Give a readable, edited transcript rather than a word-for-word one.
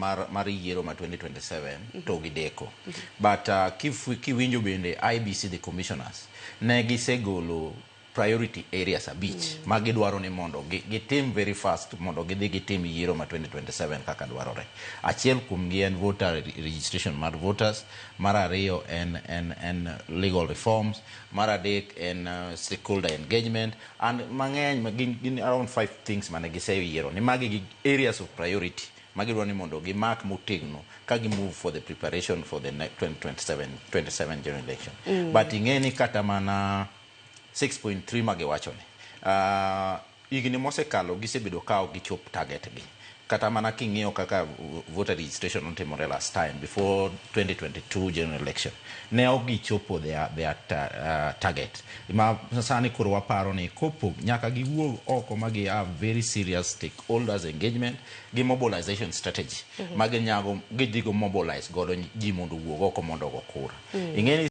mar yiero ma 2027 to gideko. But kiwinjo bende IEBC, the commissioners, ne gisegolo priority areas abich ma gidwaro ni mondo gitim very fast mondo gidhi gitim yiero ma 2027 kaka dwarore. Achiel kuomgi en voter registration mar voters, mar ariyo en legal reforms, mar adek en stakeholder engagement and mang'eny ma gin around five things mane giseyiero ni magi gi areas of priority magidwaro ni mondo gimak motegno ka gi move for the preparation for the 2027 27 general election. But ing'e ni kata mana 6.3 magiwacho ni higni mosekalo gisebedo ka ok gichop target gi. Kata mana king'iyo kaka voter registration notimore last time before 2022 general election, ne ok gichopo their target. Ma sani koro waparo ni kopo nyaka giwuog oko ma gi have very serious stakeholders engagement gi mobilization strategy ma ginyago gidhigo mobilize godo ji mondo owuog oko mondo ogo kura. Ing'e ni